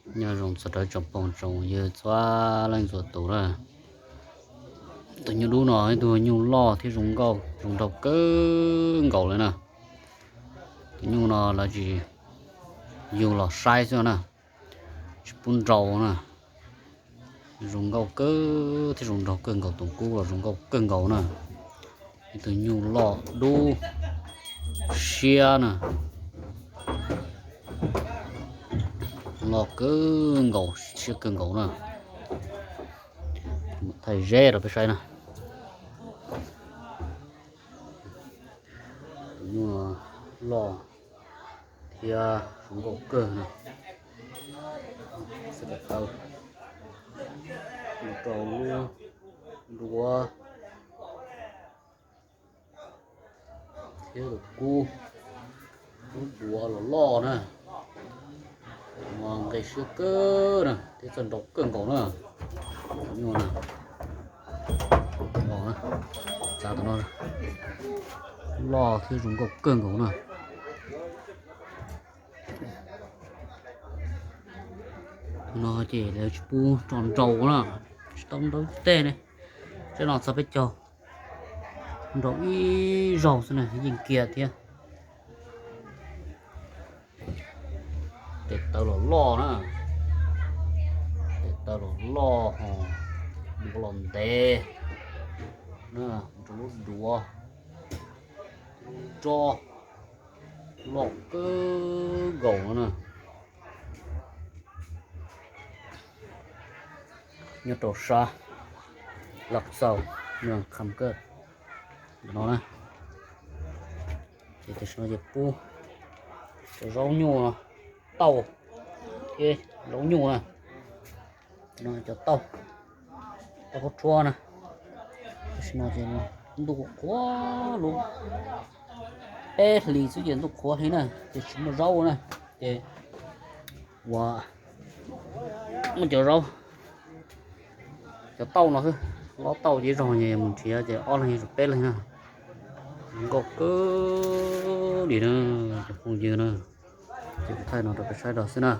Nyob zoo txog rau tsoom phooj tsoom ywg txhua leej txhua tus na. Tus nyuj dub no ib tug nyuj loj thiab zoo nkauj zoo nraug kawg nkaus li na. Tus nyuj no lawv tsis yug los saib xwb na, tsis pub nrau na. Zoo nkauj kawg thiab zoo nraug kawg nkaus, tus kub los zoo nkauj kawg nkaus na. Ib tug nyuj loj dub siab na, loj kawg nkaus siab kawg nkaus na. Mus thaij zeb rau peb saib na. Tus nyuj loj thiab zoo nkauj kawg na. Xav kom tau mus rau lub duav thiab tus kub, lub duav los loj na, mas nqis siab kawg na thiab txawj nrau kawg nkaus na. Tus nyuj na, loj na, txav tom no, loj thiab zoo nkauj kawg nkaus na. No ces lawv tsis pub tso nrau na, tsis tau nrau tej ne. Tej no txog peb caug, nrau ib zaug xwb na yeej kiag thiab. Tes taw los loj na, tes taw los loj ho, duav los ntev na, rau lub duav, lub rob loj kawg nkaus no na. Nyob rau sab Laj Xaus, Mws Kham Kawj ntawm no na. Ces tam sim no ces pub cov zaub nyuj no, tauj thiab zaub nyuj na. No cov tauj, tauj qhuab rhuab na. Tam sim no ces ntuj qhuav qhuav lub, peb hlis xwb ces ntuj qhuav heev na, ces tsis muaj zaub na. Ces ua muaj cov zaub, cov tauj no xwb, lob tauj ces ib zaug ces mus nrhiav ces ob leeg yuav tsum peb leeg na. Zoo nkauj kawg li na, cov phooj ywg na. Ces kuv thaij no rau peb saib rau xwb na.